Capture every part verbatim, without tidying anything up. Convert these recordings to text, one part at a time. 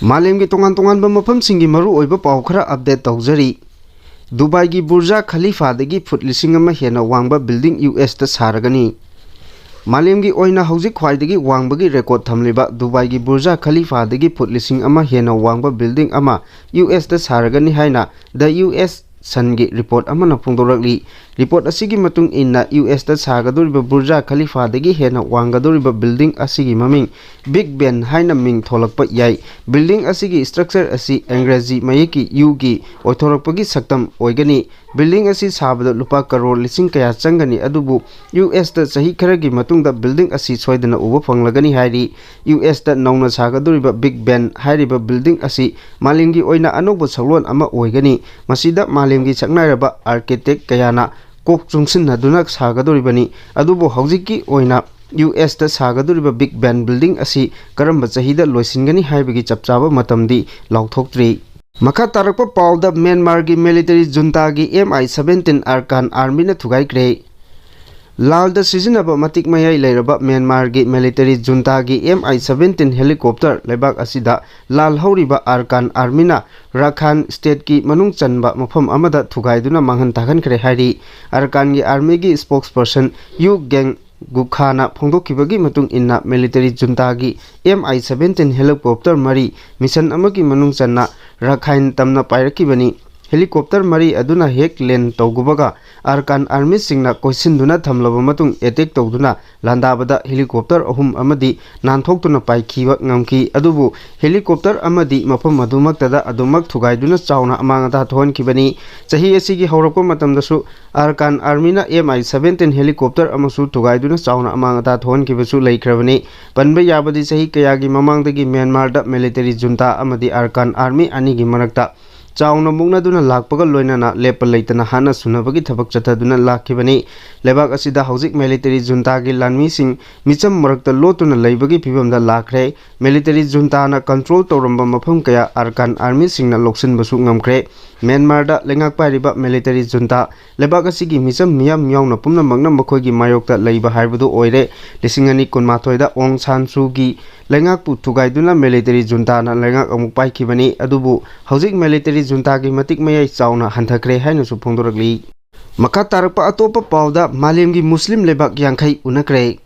ꯃꯥꯂꯦꯝꯒꯤ ꯇꯣꯉꯥꯟ ꯇꯣꯉꯥꯟꯕ ꯃꯐꯝꯁꯤꯡꯒꯤ ꯃꯔꯨꯑꯣꯏꯕ ꯄꯥꯎ ꯈꯔ ꯑꯞꯗꯦꯠ ꯇꯧꯖꯔꯤ꯫ ꯗꯨꯕꯥꯏꯒꯤ ꯕꯨꯔꯖꯥ ꯈꯂꯤꯐꯥꯗꯒꯤ ꯐꯨꯠ ꯂꯤꯁꯤꯡ ꯑꯃ ꯍꯦꯟꯅ ꯋꯥꯡꯕ ꯕꯤꯜꯗꯤꯡ ꯌꯨ ꯑꯦꯁꯇ ꯁꯥꯔꯒꯅꯤ꯫ ꯃꯥꯂꯦꯝꯒꯤ ꯑꯣꯏꯅ ꯍꯧꯖꯤꯛ ꯈ꯭ꯋꯥꯏꯗꯒꯤ ꯋꯥꯡꯕꯒꯤ ꯔꯦꯀꯣꯔꯗ ꯊꯝꯂꯤꯕ ꯗꯨꯕꯥꯏꯒꯤ ꯕꯨꯔꯖꯥ ꯈꯂꯤꯐꯥꯗꯒꯤ ꯐꯨꯠ ꯂꯤꯁꯤꯡ ꯑꯃ ꯍꯦꯟꯅ ꯋꯥꯡꯕ ꯕꯤꯜꯗꯤꯡ ꯑꯃ ꯌꯨ ꯑꯦꯁꯇ ꯁꯥꯔꯒꯅꯤ ꯍꯥꯏꯅ ꯗ ꯌꯨ ꯑꯦꯁ ꯁꯟꯒꯤ ꯔꯤꯄꯣꯔꯠ ꯑꯃꯅ ꯐꯣꯡꯗꯣꯔꯛꯂꯤ꯫ ꯔꯤꯄꯣꯔꯠ ꯑꯁꯤꯒꯤ ꯃꯇꯨꯡ ꯏꯟꯅ, ꯌꯨ ꯑꯦꯁꯇ ꯁꯥꯒꯗꯧꯔꯤꯕ ꯕꯨꯔꯖꯥ ꯈꯂꯤꯐꯥꯗꯒꯤ ꯍꯦꯟꯅ ꯋꯥꯡꯒꯗꯧꯔꯤꯕ ꯕꯤꯜꯗꯤꯡ ꯑꯁꯤꯒꯤ ꯃꯃꯤꯡ ꯕꯤꯒ ꯕꯦꯟ ꯍꯥꯏꯅ ꯃꯤꯡ ꯊꯣꯂꯛꯄ ꯌꯥꯏ꯫ ꯕꯤꯜꯗꯤꯡ ꯑꯁꯤꯒꯤ ꯁ꯭ꯇ꯭ꯔꯛꯆꯔ ꯑꯁꯤ ꯑꯪꯒ꯭ꯔꯦꯖꯤ ꯃꯌꯦꯛꯀꯤ ꯌꯨꯒꯤ ꯑꯣꯏꯊꯣꯔꯛꯄꯒꯤ ꯁꯛꯇꯝ ꯑꯣꯏꯒꯅꯤ꯫ ꯕꯤꯜꯗꯤꯡ ꯑꯁꯤ ꯁꯥꯕꯗ ꯂꯨꯄꯥ ꯀꯔꯣꯔ ꯂꯤꯁꯤꯡ ꯀꯌꯥ ꯆꯪꯒꯅꯤ, ꯑꯗꯨꯕꯨ ꯌꯨ ꯑꯦꯁꯇ ꯆꯍꯤ ꯈꯔꯒꯤ ꯃꯇꯨꯡꯗ ꯕꯤꯜꯗꯤꯡ ꯑꯁꯤ ꯁꯣꯏꯗꯅ ꯎꯕ ꯐꯪꯂꯒꯅꯤ ꯍꯥꯏꯔꯤ꯫ ꯌꯨ ꯑꯦꯁꯇ ꯅꯧꯅ ꯁꯥꯒꯗꯧꯔꯤꯕ ꯕꯤꯒ ꯕꯦꯟ ꯍꯥꯏꯔꯤꯕ ꯕꯤꯜꯗꯤꯡ ꯑꯁꯤ ꯃꯥꯂꯦꯝꯒꯤ ꯑꯣꯏꯅ ꯑꯅꯧꯕ ꯁꯛꯂꯣꯟ ꯑꯃ ꯑꯣꯏꯒꯅꯤ꯫ ꯃꯁꯤꯗ ꯃꯥꯂꯦꯝꯒꯤ ꯁꯛꯅꯥꯏꯔꯕ ꯑꯥꯔꯀꯤꯇꯦꯛ ꯀꯌꯥꯅ ꯀꯣꯛ ꯆꯨꯡꯁꯤꯟꯅꯗꯨꯅ ꯁꯥꯒꯗꯧꯔꯤꯕꯅꯤ꯫ ꯑꯗꯨꯕꯨ ꯍꯧꯖꯤꯛꯀꯤ ꯑꯣꯏꯅ ꯌꯨ ꯑꯦꯁꯇ ꯁꯥꯒꯗꯧꯔꯤꯕ ꯕꯤꯒ ꯕꯦꯟ ꯕꯤꯜꯗꯤꯡ ꯑꯁꯤ ꯀꯔꯝꯕ ꯆꯍꯤꯗ ꯂꯣꯏꯁꯤꯟꯒꯅꯤ ꯍꯥꯏꯕꯒꯤ ꯆꯞ ꯆꯥꯕ ꯃꯇꯝꯗꯤ ꯂꯥꯎꯊꯣꯛꯇ꯭ꯔꯤ꯫ ꯃꯈꯥ ꯇꯥꯔꯛꯄ ꯄꯥꯎꯗ, ꯃ꯭ꯌꯥꯟꯃꯥꯔꯒꯤ ꯃꯤꯂꯤꯇꯔꯤ ꯖꯨꯟꯇꯥꯒꯤ ꯑꯦꯝ ꯑꯥꯏ ꯁꯚꯦꯟꯇꯤꯟ ꯑꯔꯀꯥꯟ ꯑꯥꯔꯃꯤꯅ ꯊꯨꯒꯥꯏꯈ꯭ꯔꯦ꯫ ꯂꯥꯜꯗ ꯁꯤꯖꯤꯟꯅꯕ ꯃꯇꯤꯛ ꯃꯌꯥꯏ ꯂꯩꯔꯕ ꯃ꯭ꯌꯥꯟꯃꯥꯔꯒꯤ ꯃꯤꯂꯤꯇꯔꯤ ꯖꯨꯟꯇꯥꯒꯤ ꯑꯦꯝ ꯑꯥꯏ ꯁꯚꯦꯟꯇꯤꯟ ꯍꯦꯂꯤꯀꯣꯞꯇꯔ ꯂꯩꯕꯥꯛ ꯑꯁꯤꯗ ꯂꯥꯜꯍꯧꯔꯤꯕ ꯑꯔꯀꯥꯟ ꯑꯥꯔꯃꯤꯅ ꯔꯥꯈꯥꯏꯟ ꯁ꯭ꯇꯦꯠꯀꯤ ꯃꯅꯨꯡ ꯆꯟꯕ ꯃꯐꯝ ꯑꯃꯗ ꯊꯨꯒꯥꯏꯗꯨꯅ ꯃꯥꯡꯍꯟ ꯇꯥꯛꯍꯟꯈ꯭ꯔꯦ ꯍꯥꯏꯔꯤ꯫ ꯑꯔꯀꯥꯟꯒꯤ ꯑꯥꯔꯃꯤꯒꯤ ꯁ꯭ꯄꯣꯛꯁ ꯄꯔꯁꯟ ꯌꯨ ꯒꯦꯡ ꯒꯨꯈꯥꯅ ꯐꯣꯡꯗꯣꯛꯈꯤꯕꯒꯤ ꯃꯇꯨꯡ ꯏꯟꯅ, ꯃꯤꯂꯤꯇꯔꯤ ꯖꯨꯟꯇꯥꯒꯤ ꯑꯦꯝ ꯑꯥꯏ ꯁꯚꯦꯟꯇꯤꯟ ꯍꯦꯂꯤꯀꯣꯞꯇꯔ ꯃꯔꯤ ꯃꯤꯁꯟ ꯑꯃꯒꯤ ꯃꯅꯨꯡ ꯆꯟꯅ ꯔꯥꯈꯥꯏꯟ ꯇꯝꯅ ꯄꯥꯏꯔꯛꯈꯤꯕꯅꯤ꯫ ꯍꯦꯂꯤꯀꯣꯞꯇꯔ ꯃꯔꯤ ꯑꯗꯨꯅ ꯍꯦꯛ ꯂꯦꯟ ꯇꯧꯒꯨꯕꯒ ꯑꯔꯀꯥꯟ ꯑꯥꯔꯃꯤꯁꯤꯡꯅ ꯀꯣꯏꯁꯤꯟꯗꯨꯅ ꯊꯝꯂꯕ ꯃꯇꯨꯡ ꯑꯦꯇꯦꯛ ꯇꯧꯗꯨꯅ ꯂꯥꯟꯗꯥꯕꯗ ꯍꯦꯂꯤꯀꯣꯞꯇꯔ ꯑꯍꯨꯝ ꯑꯃꯗꯤ ꯅꯥꯟꯊꯣꯛꯇꯨꯅ ꯄꯥꯏꯈꯤꯕ ꯉꯝꯈꯤ꯫ ꯑꯗꯨꯕꯨ ꯍꯦꯂꯤꯀꯣꯞꯇꯔ ꯑꯃꯗꯤ ꯃꯐꯝ ꯑꯗꯨꯃꯛꯇꯗ ꯑꯗꯨꯃꯛ ꯊꯨꯒꯥꯏꯗꯨꯅ ꯆꯥꯎꯅ ꯑꯃꯥꯡ ꯑꯇꯥ ꯊꯣꯛꯍꯟꯈꯤꯕꯅꯤ꯫ ꯆꯍꯤ ꯑꯁꯤꯒꯤ ꯍꯧꯔꯛꯄ ꯃꯇꯝꯗꯁꯨ ꯑꯔꯀꯥꯟ ꯑꯥꯔꯃꯤꯅ ꯑꯦꯝ ꯑꯥꯏ ꯁꯚꯦꯟꯇꯤꯟ ꯍꯦꯂꯤꯀꯣꯞꯇꯔ ꯑꯃꯁꯨ ꯊꯨꯒꯥꯏꯗꯨꯅ ꯆꯥꯎꯅ ꯑꯃꯥꯡ ꯑꯇꯥ ꯊꯣꯛꯍꯟꯈꯤꯕꯁꯨ ꯂꯩꯈ꯭ꯔꯕꯅꯤ꯫ ꯄꯟꯕ ꯌꯥꯕꯗꯤ, ꯆꯍꯤ ꯀꯌꯥꯒꯤ ꯃꯃꯥꯡꯗꯒꯤ ꯃ꯭ꯌꯥꯟꯃꯥꯔꯗ ꯃꯤꯂꯤꯇꯔꯤ ꯖꯨꯟꯇꯥ ꯑꯃꯗꯤ ꯑꯔꯀꯥꯟ ꯑꯥꯔꯃꯤ ꯑꯅꯤꯒꯤ ꯃꯔꯛꯇ ꯆꯥꯎꯅ ꯃꯨꯛꯅꯗꯨꯅ ꯂꯥꯛꯄꯒ ꯂꯣꯏꯅꯅ ꯂꯦꯞꯄ ꯂꯩꯇꯅ ꯍꯥꯠꯅ ꯁꯨꯅꯕꯒꯤ ꯊꯕꯛ ꯆꯠꯊꯗꯨꯅ ꯂꯥꯛꯈꯤꯕꯅꯤ꯫ ꯂꯩꯕꯥꯛ ꯑꯁꯤꯗ ꯍꯧꯖꯤꯛ ꯃꯤꯂꯤꯇꯔꯤ ꯖꯨꯟꯇꯥꯒꯤ ꯂꯥꯟꯃꯤꯁꯤꯡ ꯃꯤꯆꯝ ꯃꯔꯛꯇ ꯂꯣꯠꯇꯨꯅ ꯂꯩꯕꯒꯤ ꯐꯤꯕꯝꯗ ꯂꯥꯛꯈ꯭ꯔꯦ꯫ ꯃꯤꯂꯤꯇꯔꯤ ꯖꯨꯟꯇꯥꯅ ꯀꯟꯇ꯭ꯔꯣꯜ ꯇꯧꯔꯝꯕ ꯃꯐꯝ ꯀꯌꯥ ꯑꯔꯀꯥꯟ ꯑꯥꯔꯃꯤꯁꯤꯡꯅ ꯂꯧꯁꯤꯟꯕꯁꯨ ꯉꯝꯈ꯭ꯔꯦ꯫ ꯃ꯭ꯌꯥꯟꯃꯥꯔꯗ ꯂꯩꯉꯥꯛ ꯄꯥꯏꯔꯤꯕ ꯃꯤꯂꯤꯇꯔꯤ ꯖꯨꯟꯇꯥ ꯂꯩꯕꯥꯛ ꯑꯁꯤꯒꯤ ꯃꯤꯆꯝ ꯃꯤꯌꯥꯝ ꯌꯥꯎꯅ ꯄꯨꯝꯅꯃꯛꯅ ꯃꯈꯣꯏꯒꯤ ꯃꯥꯌꯣꯛꯇ ꯂꯩꯕ ꯍꯥꯏꯕꯗꯨ ꯑꯣꯏꯔꯦ꯫ ꯂꯤꯁꯤꯡ ꯑꯅꯤ ꯀꯨꯟꯃꯥꯊꯣꯏꯗ ꯑꯣꯡ ꯁꯥꯟ ꯁꯨꯒꯤ ꯂꯩꯉꯥꯛꯄꯨ ꯊꯨꯒꯥꯏꯗꯨꯅ ꯃꯤꯂꯤꯇꯔꯤ ꯖꯨꯟꯇꯥꯅ ꯂꯩꯉꯥꯛ ꯑꯃꯨꯛ ꯄꯥꯏꯈꯤꯕꯅꯤ꯫ ꯑꯗꯨꯕꯨ ꯍꯧꯖꯤꯛ ꯃꯤꯂꯤꯇꯔꯤ ꯖꯨꯟꯇꯥꯒꯤ ꯃꯇꯤꯛ ꯃꯌꯥꯏ ꯆꯥꯎꯅ ꯍꯟꯊꯈ꯭ꯔꯦ ꯍꯥꯏꯅꯁꯨ ꯐꯣꯡꯗꯣꯔꯛꯂꯤ꯫ ꯃꯈꯥ ꯇꯥꯔꯛꯄ ꯑꯇꯣꯞꯄ ꯄꯥꯎꯗ, ꯃꯥꯂꯦꯝꯒꯤ ꯃꯨꯁꯂꯤꯝ ꯂꯩꯕꯥꯛ ꯌꯥꯡꯈꯩ ꯎꯅꯈ꯭ꯔꯦ꯫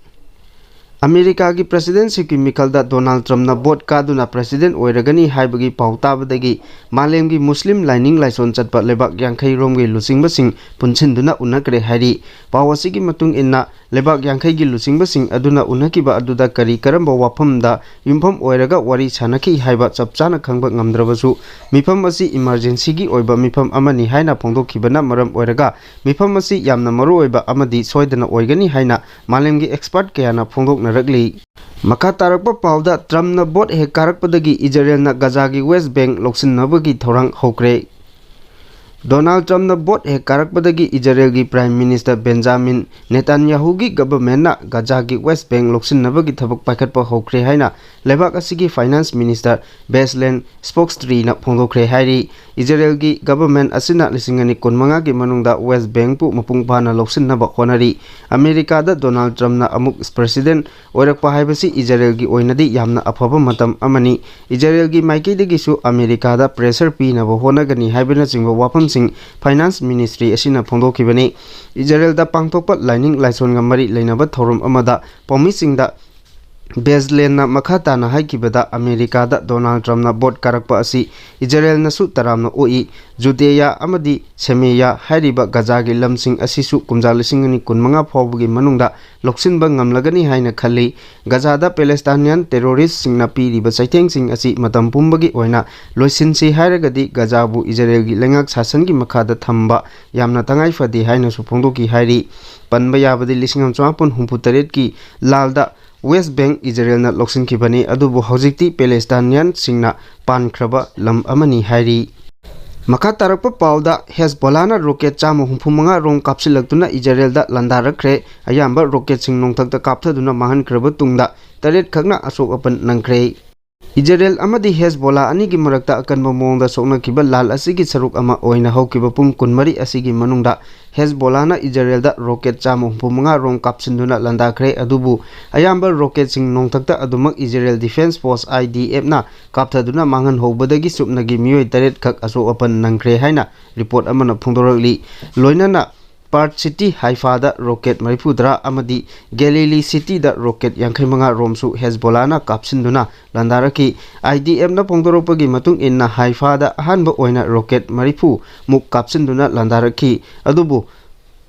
ꯑꯃꯦꯔꯤꯀꯥꯒꯤ ꯄ꯭ꯔꯦꯁꯤꯗꯦꯟꯁꯤꯞꯀꯤ ꯃꯤꯈꯜꯗ ꯗꯣꯅꯥꯜꯗ ꯇ꯭ꯔꯝꯞꯅ ꯚꯣꯠ ꯀꯥꯗꯨꯅ ꯄ꯭ꯔꯦꯁꯤꯗꯦꯟꯠ ꯑꯣꯏꯔꯒꯅꯤ ꯍꯥꯏꯕꯒꯤ ꯄꯥꯎ ꯇꯥꯕꯗꯒꯤ ꯃꯥꯂꯦꯝꯒꯤ ꯃꯨꯁꯂꯤꯝ ꯂꯥꯏꯅꯤꯡ ꯂꯥꯏꯁꯣꯟ ꯆꯠꯄ ꯂꯩꯕꯥꯛ ꯌꯥꯡꯈꯩ ꯔꯣꯝꯒꯤ ꯂꯨꯆꯤꯡꯕꯁꯤꯡ ꯄꯨꯟꯁꯤꯟꯗꯨꯅ ꯎꯅꯈ꯭ꯔꯦ ꯍꯥꯏꯔꯤ꯫ ꯄꯥꯎ ꯑꯁꯤꯒꯤ ꯃꯇꯨꯡ ꯏꯟꯅ, ꯂꯩꯕꯥꯛ ꯌꯥꯡꯈꯩꯒꯤ ꯂꯨꯆꯤꯡꯕꯁꯤꯡ ꯑꯗꯨꯅ ꯎꯅꯈꯤꯕ ꯑꯗꯨꯗ ꯀꯔꯤ ꯀꯔꯝꯕ ꯋꯥꯐꯝꯗ ꯌꯨꯝꯐꯝ ꯑꯣꯏꯔꯒ ꯋꯥꯔꯤ ꯁꯥꯟꯅꯈꯤ ꯍꯥꯏꯕ ꯆꯞ ꯆꯥꯅ ꯈꯪꯕ ꯉꯝꯗ꯭ꯔꯕꯁꯨ, ꯃꯤꯐꯝ ꯑꯁꯤ ꯏꯃꯔꯖꯦꯟꯁꯤꯒꯤ ꯑꯣꯏꯕ ꯃꯤꯐꯝ ꯑꯃꯅꯤ ꯍꯥꯏꯅ ꯐꯣꯡꯗꯣꯛꯈꯤꯕꯅ ꯃꯔꯝ ꯑꯣꯏꯔꯒ ꯃꯤꯐꯝ ꯑꯁꯤ ꯌꯥꯝꯅ ꯃꯔꯨꯑꯣꯏꯕ ꯑꯃꯗꯤ ꯁꯣꯏꯗꯅ ꯑꯣꯏꯒꯅꯤ ꯍꯥꯏꯅ ꯃꯥꯂꯦꯝꯒꯤ ꯑꯦꯛꯁꯄꯔꯠ ꯀꯌꯥꯅ ꯐꯣꯡꯗꯣꯛꯅꯔꯛꯂꯤ꯫ ꯃꯈꯥ ꯇꯥꯔꯛꯄ ꯄꯥꯎꯗ, ꯇ꯭ꯔꯝꯞꯅ ꯚꯣꯠ ꯍꯦꯛ ꯀꯥꯔꯛꯄꯗꯒꯤ ꯏꯖꯔꯦꯜꯅ ꯒꯖꯥꯒꯤ ꯋꯦꯁ ꯕꯦꯡꯛ ꯂꯧꯁꯤꯟꯅꯕꯒꯤ ꯊꯧꯔꯥꯡ ꯍꯧꯈ꯭ꯔꯦ꯫ ꯗꯣꯅꯥꯜꯗ ꯇ꯭ꯔꯝꯞꯅ ꯚꯣꯠ ꯍꯦꯛ ꯀꯥꯔꯛꯄꯗꯒꯤ ꯏꯖꯔꯦꯜꯒꯤ prime minister Benjamin ꯅꯦꯇꯥꯟꯌꯥꯍꯨꯒꯤ ꯒꯕꯔꯃꯦꯟꯠꯅ ꯒꯖꯥꯒꯤ west bank ꯂꯧꯁꯤꯟꯅꯕꯒꯤ ꯊꯕꯛ ꯄꯥꯏꯈꯠꯄ ꯍꯧꯈ꯭ꯔꯦ ꯍꯥꯏꯅ ꯂꯩꯕꯥꯛ ꯑꯁꯤꯒꯤ ꯐꯥꯏꯅꯥꯟꯁ ꯃꯤꯅꯤꯁꯇꯔ ꯕꯦꯁꯂꯦꯟ ꯁ꯭ꯄꯣꯛꯁꯇ꯭ꯔꯤꯅ ꯐꯣꯡꯗꯣꯛꯈ꯭ꯔꯦ ꯍꯥꯏꯔꯤ꯫ ꯏꯖꯔꯦꯜꯒꯤ ꯒꯕꯔꯃꯦꯟꯠ ꯑꯁꯤꯅ ꯂꯤꯁꯤꯡ ꯑꯅꯤ ꯀꯨꯟꯃꯉꯥꯒꯤ ꯃꯅꯨꯡꯗ ꯋꯦꯁ ꯕꯦꯡꯛꯄꯨ ꯃꯄꯨꯡ ꯐꯥꯅ ꯂꯧꯁꯤꯟꯅꯕ ꯍꯣꯠꯅꯔꯤ꯫ ꯑꯃꯦꯔꯤꯀꯥꯗ ꯗꯣꯅꯥꯜꯗ ꯇ꯭ꯔꯝꯞꯅ ꯑꯃꯨꯛ ꯄ꯭ꯔꯦꯁꯤꯗꯦꯟꯠ ꯑꯣꯏꯔꯛꯄ ꯍꯥꯏꯕꯁꯤ ꯏꯖꯔꯦꯜꯒꯤ ꯑꯣꯏꯅꯗꯤ ꯌꯥꯝꯅ ꯑꯐꯕ ꯃꯇꯝ ꯑꯃꯅꯤ꯫ ꯏꯖꯔꯦꯜꯒꯤ ꯃꯥꯏꯀꯩꯗꯒꯤꯁꯨ ꯑꯃꯦꯔꯤꯀꯥꯗ ꯄ꯭ꯔꯦꯁꯔ ꯄꯤꯅꯕ ꯍꯣꯠꯅꯒꯅꯤ ꯍꯥꯏꯕꯅꯆꯤꯡꯕ ꯋꯥꯐꯝꯁꯤꯡ ꯐꯥꯏꯅꯥꯟꯁ ꯃꯤꯅꯤꯁꯇ꯭ꯔꯤ ꯑꯁꯤꯅ ꯐꯣꯡꯗꯣꯛꯈꯤꯕꯅꯤ꯫ ꯏꯖꯔꯦꯜꯗ ꯄꯥꯡꯊꯣꯛꯄ ꯂꯥꯏꯅꯤꯡ ꯂꯥꯏꯁꯣꯟꯒ ꯃꯔꯤ ꯂꯩꯅꯕ ꯊꯧꯔꯝ ꯑꯃꯗ ꯄꯥꯎꯃꯤꯁꯤꯡꯗ ꯕꯦꯖꯂꯦꯟꯅ ꯃꯈꯥ ꯇꯥꯅ ꯍꯥꯏꯈꯤꯕꯗ, ꯑꯃꯦꯔꯤꯀꯥꯗ ꯗꯣꯅꯥꯜꯗ ꯇ꯭ꯔꯝꯞꯅ ꯚꯣꯠ ꯀꯥꯔꯛꯄ ꯑꯁꯤ ꯏꯖꯔꯦꯜꯅꯁꯨ ꯇꯔꯥꯝꯅ ꯑꯣꯛꯏ꯫ ꯖꯨꯗꯦꯌꯥ ꯑꯃꯗꯤ ꯁꯦꯃꯦꯌꯥ ꯍꯥꯏꯔꯤꯕ ꯒꯖꯥꯒꯤ ꯂꯝꯁꯤꯡ ꯑꯁꯤꯁꯨ ꯀꯨꯝꯖꯥ ꯂꯤꯁꯤꯡ ꯑꯅꯤ ꯀꯨꯟꯃꯉꯥ ꯐꯥꯎꯕꯒꯤ ꯃꯅꯨꯡꯗ ꯂꯧꯁꯤꯟꯕ ꯉꯝꯂꯒꯅꯤ ꯍꯥꯏꯅ ꯈꯜꯂꯤ꯫ ꯒꯖꯥꯗ ꯄꯦꯂꯦꯁꯇꯥꯏꯅꯤꯌꯥꯟ ꯇꯦꯔꯣꯔꯤꯁ꯭ꯠꯁꯤꯡꯅ ꯄꯤꯔꯤꯕ ꯆꯩꯊꯦꯡꯁꯤꯡ ꯑꯁꯤ ꯃꯇꯝ ꯄꯨꯝꯕꯒꯤ ꯑꯣꯏꯅ ꯂꯣꯏꯁꯤꯟꯁꯤ ꯍꯥꯏꯔꯒꯗꯤ ꯒꯖꯥꯕꯨ ꯏꯖꯔꯦꯜꯒꯤ ꯂꯩꯉꯥꯛ ꯁꯥꯁꯟꯒꯤ ꯃꯈꯥꯗ ꯊꯝꯕ ꯌꯥꯝꯅ ꯇꯉꯥꯏ ꯐꯗꯦ ꯍꯥꯏꯅꯁꯨ ꯐꯣꯡꯗꯣꯛꯈꯤ ꯍꯥꯏꯔꯤ꯫ ꯄꯟꯕ ꯌꯥꯕꯗꯤ ꯂꯤꯁꯤꯡ ꯑꯃ ꯆꯃꯥꯄꯟ ꯍꯨꯝꯐꯨ ꯇꯔꯦꯠꯀꯤ ꯂꯥꯜꯗ ꯋꯦꯁ ꯕꯦꯡꯛ ꯏꯖꯔꯦꯜꯅ ꯂꯧꯁꯤꯟꯈꯤꯕꯅꯤ, ꯑꯗꯨꯕꯨ ꯍꯧꯖꯤꯛꯇꯤ ꯄꯦꯂꯦꯁꯇꯥꯏꯅꯤꯌꯥꯟꯁꯤꯡꯅ ꯄꯥꯟꯈ꯭ꯔꯕ ꯂꯝ ꯑꯃꯅꯤ ꯍꯥꯏꯔꯤ꯫ ꯃꯈꯥ ꯇꯥꯔꯛꯄ ꯄꯥꯎꯗ, ꯍꯦꯖꯕꯣꯂꯥꯅ ꯔꯣꯀꯦꯠ ꯆꯥꯝꯃ ꯍꯨꯝꯐꯨ ꯃꯉꯥ ꯔꯣꯝ ꯀꯥꯞꯁꯤꯜꯂꯛꯇꯨꯅ ꯏꯖꯔꯦꯜꯗ ꯂꯥꯟꯗꯥꯔꯛꯈ꯭ꯔꯦ꯫ ꯑꯌꯥꯝꯕ ꯔꯣꯀꯦꯠꯁꯤꯡ ꯅꯣꯡꯊꯛꯇ ꯀꯥꯞꯊꯗꯨꯅ ꯃꯥꯡꯍꯟꯈ꯭ꯔꯕ ꯇꯨꯡꯗ, ꯇꯔꯦꯠ ꯈꯛꯅ ꯑꯁꯣꯛ ꯑꯄꯟ ꯅꯪꯈ꯭ꯔꯦ꯫ ꯏꯖꯔꯦꯜ ꯑꯃꯗꯤ ꯍꯦꯖꯕꯣꯂꯥ ꯑꯅꯤꯒꯤ ꯃꯔꯛꯇ ꯑꯀꯟꯕ ꯃꯑꯣꯡꯗ ꯁꯣꯛꯅꯈꯤꯕ ꯂꯥꯜ ꯑꯁꯤꯒꯤ ꯁꯔꯨꯛ ꯑꯃ ꯑꯣꯏꯅ ꯍꯧꯈꯤꯕ ꯄꯨꯡ ꯀꯨꯟꯃꯔꯤ ꯑꯁꯤꯒꯤ ꯃꯅꯨꯡꯗ ꯍꯦꯖꯕꯣꯂꯥꯅ ꯏꯖꯔꯦꯜꯗ ꯔꯣꯀꯦꯠ ꯆꯥꯝꯃ ꯍꯨꯝꯐꯨ ꯃꯉꯥ ꯔꯣꯝ ꯀꯥꯞꯁꯤꯟꯗꯨꯅ ꯂꯥꯟꯗꯥꯈ꯭ꯔꯦ꯫ ꯑꯗꯨꯕꯨ ꯑꯌꯥꯝꯕ ꯔꯣꯀꯦꯠꯁꯤꯡ ꯅꯣꯡꯊꯛꯇ ꯑꯗꯨꯃꯛ ꯏꯖꯔꯦꯜ ꯗꯤꯐꯦꯟꯁ ꯐꯣꯔꯁ, IDF, ꯅ ꯀꯥꯞꯊꯗꯨꯅ ꯃꯥꯡꯍꯟꯍꯧꯕꯗꯒꯤ ꯆꯨꯞꯅꯒꯤ ꯃꯤꯑꯣꯏ ꯇꯔꯦꯠ ꯈꯛ ꯑꯁꯣꯛ ꯑꯄꯟ ꯅꯪꯈ꯭ꯔꯦ ꯍꯥꯏꯅ ꯔꯤꯄꯣꯔꯠ ꯑꯃꯅ ꯐꯣꯡꯗꯣꯔꯛꯂꯤ꯫ ꯂꯣꯏꯅꯅ ꯄꯥꯔꯠ ꯁꯤꯇꯤ ꯍꯥꯏꯐꯥꯗ ꯔꯣꯀꯦꯠ ꯃꯔꯤꯐꯨꯇꯔꯥ ꯑꯃꯗꯤ ꯒꯦꯂꯤꯂꯤ ꯁꯤꯇꯤꯗ ꯔꯣꯀꯦꯠ ꯌꯥꯡꯈꯩ ꯃꯉꯥ ꯔꯣꯝꯁꯨ ꯍꯦꯖꯕꯣꯂꯥꯅ ꯀꯥꯞꯁꯤꯟꯗꯨꯅ ꯂꯥꯟꯗꯥꯔꯛꯈꯤ꯫ IDF ꯅ ꯐꯣꯡꯗꯣꯔꯛꯄꯒꯤ ꯃꯇꯨꯡ ꯏꯟꯅ, ꯍꯥꯏꯐꯥꯗ ꯑꯍꯥꯟꯕ ꯑꯣꯏꯅ ꯔꯣꯀꯦꯠ ꯃꯔꯤꯐꯨ ꯃꯨꯛ ꯀꯥꯞꯁꯤꯟꯗꯨꯅ ꯂꯥꯟꯗꯥꯔꯛꯈꯤ꯫ ꯑꯗꯨꯕꯨ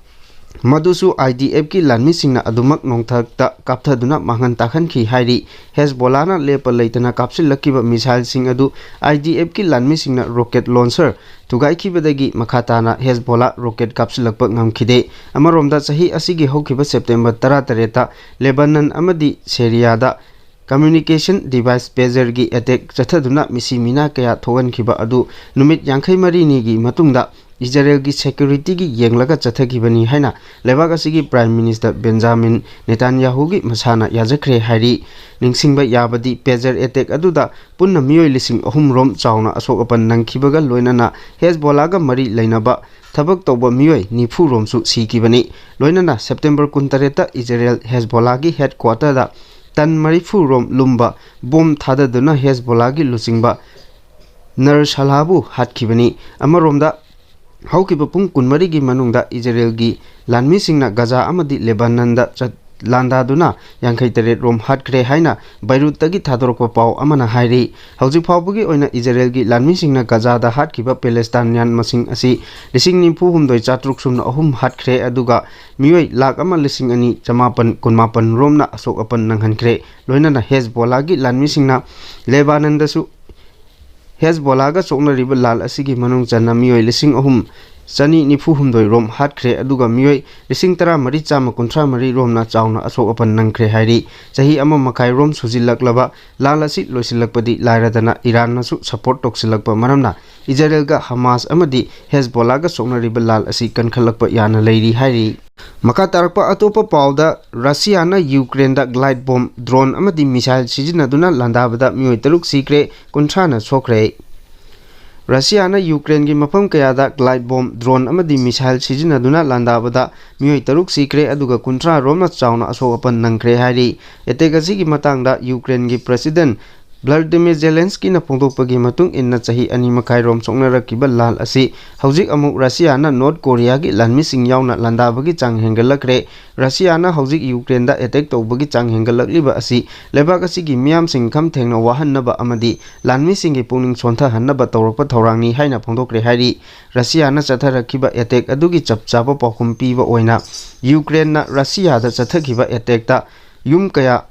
ꯃꯗꯨꯁꯨ IDF ꯀꯤ ꯂꯥꯟꯃꯤꯁꯤꯡꯅ ꯑꯗꯨꯃꯛ ꯅꯣꯡꯊꯛꯇ ꯀꯥꯞꯊꯗꯨꯅ ꯃꯥꯡꯍꯟ ꯇꯥꯛꯍꯟꯈꯤ ꯍꯥꯏꯔꯤ꯫ ꯍꯦꯖꯕꯣꯂꯥꯅ ꯂꯦꯞꯄ ꯂꯩꯇꯅ ꯀꯥꯞꯁꯤꯜꯂꯛꯈꯤꯕ ꯃꯤꯁꯥꯏꯜꯁꯤꯡ ꯑꯗꯨ IDF ꯀꯤ ꯂꯥꯟꯃꯤꯁꯤꯡꯅ ꯔꯣꯀꯦꯠ ꯂꯣꯟꯁꯔ ꯊꯨꯒꯥꯏꯈꯤꯕꯗꯒꯤ ꯃꯈꯥ ꯇꯥꯅ ꯍꯦꯖꯕꯣꯂꯥ ꯔꯣꯀꯦꯠ ꯀꯥꯞꯁꯤꯜꯂꯛꯄ ꯉꯝꯈꯤꯗꯦ꯫ ꯑꯃꯔꯣꯝꯗ, ꯆꯍꯤ ꯑꯁꯤꯒꯤ ꯍꯧꯈꯤꯕ ꯁꯦꯞꯇꯦꯝꯕꯔ ꯇꯔꯥꯇꯔꯦꯠꯇ ꯂꯦꯕꯥꯅꯟ ꯑꯃꯗꯤ ꯁꯦꯔꯤꯌꯥꯗ ꯀꯝꯃ꯭ꯌꯨꯅꯤꯀꯦꯁꯟ ꯗꯤꯚꯥꯏꯁ ꯄꯦꯖꯔꯒꯤ ꯑꯦꯇꯦꯛ ꯆꯠꯊꯗꯨꯅ ꯃꯤꯁꯤ ꯃꯤꯅꯥ ꯀꯌꯥ ꯊꯣꯛꯍꯟꯈꯤꯕ ꯑꯗꯨ ꯅꯨꯃꯤꯠ ꯌꯥꯡꯈꯩ ꯃꯔꯤꯅꯤꯒꯤ ꯃꯇꯨꯡꯗ ꯏꯖꯔꯦꯜꯒꯤ ꯁꯦꯀ꯭ꯌꯨꯔꯤꯇꯤꯒꯤ ꯌꯦꯡꯂꯒ ꯆꯠꯊꯈꯤꯕꯅꯤ ꯍꯥꯏꯅ ꯂꯩꯕꯥꯛ ꯑꯁꯤꯒꯤ ꯄ꯭ꯔꯥꯏꯝ ꯃꯤꯅꯤꯁꯇꯔ ꯕꯦꯟꯖꯥꯃꯤꯟ ꯅꯦꯇꯥꯟꯌꯥꯍꯨꯒꯤ ꯃꯁꯥꯅ ꯌꯥꯖꯈ꯭ꯔꯦ ꯍꯥꯏꯔꯤ꯫ ꯅꯤꯡꯁꯤꯡꯕ ꯌꯥꯕꯗꯤ, ꯄꯦꯖꯔ ꯑꯦꯇꯦꯛ ꯑꯗꯨꯗ ꯄꯨꯟꯅ ꯃꯤꯑꯣꯏ ꯂꯤꯁꯤꯡ ꯑꯍꯨꯝ ꯔꯣꯝ ꯆꯥꯎꯅ ꯑꯁꯣꯛ ꯑꯄꯟ ꯅꯪꯈꯤꯕꯒ ꯂꯣꯏꯅꯅ ꯍꯦꯖꯕꯣꯂꯥꯒ ꯃꯔꯤ ꯂꯩꯅꯕ ꯊꯕꯛ ꯇꯧꯕ ꯃꯤꯑꯣꯏ ꯅꯤꯐꯨ ꯔꯣꯝꯁꯨ ꯁꯤꯈꯤꯕꯅꯤ꯫ ꯂꯣꯏꯅꯅ ꯁꯦꯞꯇꯦꯝꯕꯔ ꯀꯨꯟꯇꯔꯦꯠꯇ ꯏꯖꯔꯦꯜ ꯍꯦꯖꯕꯣꯂꯥꯒꯤ ꯍꯦꯗꯀ꯭ꯋꯥꯇꯔꯗ ꯇꯟ ꯃꯔꯤꯐꯨ ꯔꯣꯝ ꯂꯨꯝꯕ ꯕꯣꯝ ꯊꯥꯗꯗꯨꯅ ꯍꯦꯖꯕꯣꯂꯥꯒꯤ ꯂꯨꯆꯤꯡꯕ ꯅꯔꯁꯂꯥꯕꯨ ꯍꯥꯠꯈꯤꯕꯅꯤ꯫ ꯑꯃꯔꯣꯝꯗ, ꯍꯧꯈꯤꯕ ꯄꯨꯡ ꯀꯨꯟꯃꯔꯤꯒꯤ ꯃꯅꯨꯡꯗ ꯏꯖꯔꯦꯜꯒꯤ ꯂꯥꯟꯃꯤꯁꯤꯡꯅ ꯒꯖꯥ ꯑꯃꯗꯤ ꯂꯦꯕꯥꯅꯟꯗ ꯆꯠ-, ꯂꯥꯟꯗꯥꯗꯨꯅ ꯌꯥꯡꯈꯩ ꯇꯔꯦꯠ ꯔꯣꯝ ꯍꯥꯠꯈ꯭ꯔꯦ ꯍꯥꯏꯅ ꯕꯩꯔꯨꯠꯇꯒꯤ ꯊꯥꯗꯣꯔꯛꯄ ꯄꯥꯎ ꯑꯃꯅ ꯍꯥꯏꯔꯤ꯫ ꯍꯧꯖꯤꯛ ꯐꯥꯎꯕꯒꯤ ꯑꯣꯏꯅ ꯏꯖꯔꯦꯜꯒꯤ ꯂꯥꯟꯃꯤꯁꯤꯡꯅ ꯒꯖꯥꯗ ꯍꯥꯠꯈꯤꯕ ꯄꯦꯂꯦꯁꯇꯥꯏꯟꯌꯥꯟ ꯃꯁꯤꯡ ꯑꯁꯤ ꯂꯤꯁꯤꯡ ꯅꯤꯐꯨ ꯍꯨꯝꯗꯣꯏ ꯆꯥꯇ꯭ꯔꯨꯛ ꯁꯨꯞꯅ ꯑꯍꯨꯝ ꯍꯥꯠꯈ꯭ꯔꯦ, ꯑꯗꯨꯒ ꯃꯤꯑꯣꯏ ꯂꯥꯈ ꯑꯃ ꯂꯤꯁꯤꯡ ꯑꯅꯤ ꯆꯃꯥꯄꯟ ꯀꯨꯟꯃꯥꯄꯟ ꯔꯣꯝꯅ ꯑꯁꯣꯛ ꯑꯄꯟ ꯅꯪꯍꯟꯈ꯭ꯔꯦ꯫ ꯂꯣꯏꯅꯅ ꯍꯦꯖꯕꯣꯂꯥꯒꯤ ꯂꯥꯟꯃꯤꯁꯤꯡꯅ ꯂꯦꯕꯥꯅꯟꯗꯁꯨ ꯍꯦꯖꯕꯣꯂꯥꯒ ꯁꯣꯛꯅꯔꯤꯕ ꯂꯥꯜ ꯑꯁꯤꯒꯤ ꯃꯅꯨꯡ ꯆꯟꯅ ꯃꯤꯑꯣꯏ ꯂꯤꯁꯤꯡ ꯑꯍꯨꯝ ꯆꯅꯤ ꯅꯤꯐꯨ ꯍꯨꯝꯗꯣꯏ ꯔꯣꯝ ꯍꯥꯠꯈ꯭ꯔꯦ, ꯑꯗꯨꯒ ꯃꯤꯑꯣꯏ ꯂꯤꯁꯤꯡ ꯇꯔꯥ ꯃꯔꯤ ꯆꯥꯝꯃ ꯀꯨꯟꯊ꯭ꯔꯥ ꯃꯔꯤ ꯔꯣꯝꯅ ꯆꯥꯎꯅ ꯑꯁꯣꯛ ꯑꯄꯟ ꯅꯪꯈ꯭ꯔꯦ ꯍꯥꯏꯔꯤ꯫ ꯆꯍꯤ ꯑꯃ ꯃꯈꯥꯏ ꯔꯣꯝ ꯁꯨꯖꯤꯜꯂꯛꯂꯕ ꯂꯥꯟ ꯑꯁꯤ ꯂꯣꯏꯁꯤꯜꯂꯛꯄꯗꯤ ꯂꯥꯏꯔꯗꯅ ꯏꯔꯥꯟꯅꯁꯨ ꯁꯄꯣꯔꯠ ꯇꯧꯁꯤꯜꯂꯛꯄ ꯃꯔꯝꯅ ꯏꯖꯔꯦꯜꯒ ꯍꯃꯥꯁ ꯑꯃꯗꯤ ꯍꯦꯖꯕꯣꯂꯥꯒ ꯁꯣꯛꯅꯔꯤꯕ ꯂꯥꯟ ꯑꯁꯤ ꯀꯟꯈꯠꯂꯛꯄ ꯌꯥꯅ ꯂꯩꯔꯤ ꯍꯥꯏꯔꯤ꯫ ꯃꯈꯥ ꯇꯥꯔꯛꯄ ꯑꯇꯣꯞꯄ ꯄꯥꯎꯗ, ꯔꯁꯤꯌꯥꯅ ꯌꯨꯀ꯭ꯔꯦꯟꯗ glide bomb, drone ꯑꯃꯗꯤ missile ꯁꯤꯖꯤꯟꯅꯗꯨꯅ ꯂꯥꯟꯗꯥꯕꯗ ꯃꯤꯑꯣꯏ ꯇꯔꯨꯛ ꯁꯤꯈ꯭ꯔꯦ, ꯀꯨꯟꯊ꯭ꯔꯥꯅ ꯁꯣꯛꯈ꯭ꯔꯦ꯫ ꯔꯁꯤꯌꯥꯅ ꯌꯨꯀ꯭ꯔꯦꯟꯒꯤ ꯃꯐꯝ ꯀꯌꯥꯗ glide bomb, drone ꯑꯃꯗꯤ missile ꯁꯤꯖꯤꯟꯅꯗꯨꯅ ꯂꯥꯟꯗꯥꯕꯗ ꯃꯤꯑꯣꯏ ꯇꯔꯨꯛ ꯁꯤꯈ꯭ꯔꯦ, ꯑꯗꯨꯒ ꯀꯨꯟꯊ꯭ꯔꯥ ꯔꯣꯝꯅ ꯆꯥꯎꯅ ꯑꯁꯣꯛ ꯑꯄꯟ ꯅꯪꯈ꯭ꯔꯦ ꯍꯥꯏꯔꯤ꯫ Attack ꯑꯁꯤꯒꯤ ꯃꯇꯥꯡꯗ ꯌꯨꯀ꯭ꯔꯦꯟꯒꯤ President Volodymyr Zelenskyꯅ ꯐꯣꯡꯗꯣꯛꯄꯒꯤ ꯃꯇꯨꯡ ꯏꯟꯅ, ꯆꯍꯤ ꯑꯅꯤ ꯃꯈꯥꯏ ꯔꯣꯝ ꯁꯣꯛꯅꯔꯛꯈꯤꯕ ꯂꯥꯟ ꯑꯁꯤ ꯍꯧꯖꯤꯛ ꯑꯃꯨꯛ ꯔꯁꯤꯌꯥꯅ ꯅꯣꯔꯠ ꯀꯣꯔꯤꯌꯥꯒꯤ ꯂꯥꯟꯃꯤꯁꯤꯡ ꯌꯥꯎꯅ ꯂꯥꯟꯗꯥꯕꯒꯤ ꯆꯥꯡ ꯍꯦꯟꯒꯠꯂꯛꯈ꯭ꯔꯦ꯫ ꯔꯁꯤꯌꯥꯅ ꯍꯧꯖꯤꯛ ꯌꯨꯀ꯭ꯔꯦꯟꯗ attack ꯇꯧꯕꯒꯤ ꯆꯥꯡ ꯍꯦꯟꯒꯠꯂꯛꯂꯤꯕ ꯑꯁꯤ ꯂꯩꯕꯥꯛ ꯑꯁꯤꯒꯤ ꯃꯤꯌꯥꯝꯁꯤꯡ ꯈꯝ ꯊꯦꯡꯅ ꯋꯥꯍꯟꯅꯕ ꯑꯃꯗꯤ ꯂꯥꯟꯃꯤꯁꯤꯡꯒꯤ ꯄꯨꯛꯅꯤꯡ ꯁꯣꯟꯊꯍꯟꯅꯕ ꯇꯧꯔꯛꯄ ꯊꯧꯔꯥꯡꯅꯤ ꯍꯥꯏꯅ ꯐꯣꯡꯗꯣꯛꯈ꯭ꯔꯦ ꯍꯥꯏꯔꯤ꯫ ꯔꯁꯤꯌꯥꯅ ꯆꯠꯊꯔꯛꯈꯤꯕ attack ꯑꯗꯨꯒꯤ ꯆꯞ ꯆꯥꯕ ꯄꯥꯎꯈꯨꯝ ꯄꯤꯕ ꯑꯣꯏꯅ, ꯌꯨꯀ꯭ꯔꯦꯟꯅ ꯔꯁꯤꯌꯥꯗ ꯆꯠꯊꯈꯤꯕ attackꯇ ꯌꯨꯝ ꯀꯌꯥ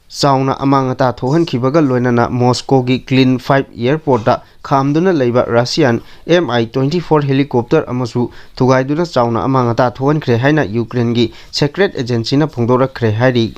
ꯆꯥꯎꯅ ꯑꯃꯥꯡ ꯑꯇꯥ ꯊꯣꯛꯍꯟꯈꯤꯕꯒ ꯂꯣꯏꯅꯅ ꯃꯣꯁꯀꯣꯒꯤ Clean five airportꯇ ꯈꯥꯝꯗꯨꯅ ꯂꯩꯕ Russian Mi twenty-four helicopter ꯑꯃꯁꯨ ꯊꯨꯒꯥꯏꯗꯨꯅ ꯆꯥꯎꯅ ꯑꯃꯥꯡ ꯑꯇꯥ ꯊꯣꯛꯍꯟꯈ꯭ꯔꯦ ꯍꯥꯏꯅ ꯌꯨꯀ꯭ꯔꯦꯟꯒꯤ secret agencyꯅ ꯐꯣꯡꯗꯣꯔꯛꯈ꯭ꯔꯦ ꯍꯥꯏꯔꯤ꯫